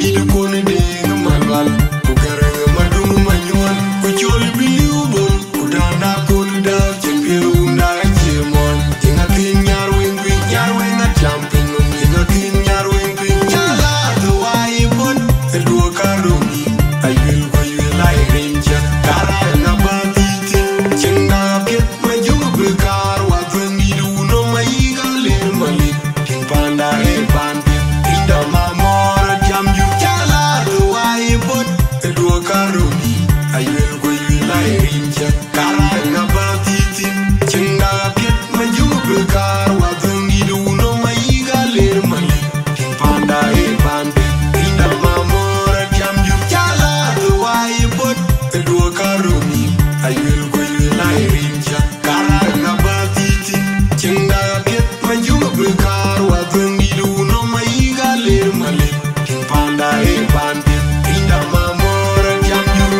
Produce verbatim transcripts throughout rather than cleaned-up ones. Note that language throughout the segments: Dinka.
Dït kɔn Deŋ Malual, ku Gäräŋ Maduŋ Manyuɔl, ku Col Biliu Bol, ku Danda kɔn Dau, cïn piɛ̈u da cie muɔl. Tiŋ akïn nyar wëŋ piny, nyar wëŋ acam piny, tiŋ akïn nyar wëŋ piny. Cala dhuwai bot, e duɔ karoni, ayuel ku ayuel ai rim cä. Kara ŋa ba thithi, cïn da piɛth, ma juŋ bi kar wa thuëŋ dït wuno ma yiga lir malik. Tiŋ panda e pan piɛth, inda ma mɔɔr atiam jur. Cala dhuwai bot, e duɔ karoni, ayuel ku ayuel ai rim cä. Kara ŋa ba thithi, cïn da piɛth, ma juŋ bi kar wa thuëŋ dït wuno ma yiga lir malik. Tiŋ panda e pan piɛth, inda ma mɔɔr atiam jur. Cala dhuwai bot, e duɔ karoni, ayuel ku ayuel ai rim cä. Kara ŋa ba thithi, cïn da piɛth, ma juŋ bi kar wa thuëŋ dït wuno ma yiga lir malik. Tiŋ panda e pan piɛth, inda ma mɔɔr atiam jur.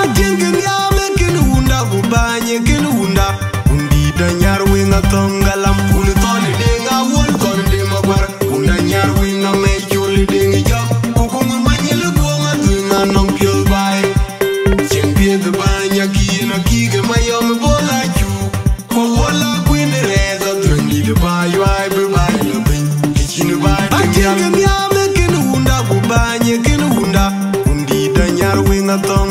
Atiɛŋ kë nhiam ë kën wunda, ku bäny ë kën wunda. Wundït anyar wëŋ athöŋ galam, wun thɔn ë Deŋ Awuɔl, thɔn ë Deŋ Maguar. Wun anyar wëŋ amec col ë Deŋ Jɔk, ku kuŋ manyil guɔŋ adhuëŋ anɔŋ piöth baai. Cieŋ piɛth bäny akïn akïk ë mayɔm ë bol acuk. Ku wala kuin rɛɛth adhuëŋ dït ba yuai bï ba lɔ piny, të cïn ba tïŋ. Atiɛŋ kë nhiam ë kën wunda, ku bäny ë kën wunda. Wundït anyar wëŋ athöŋ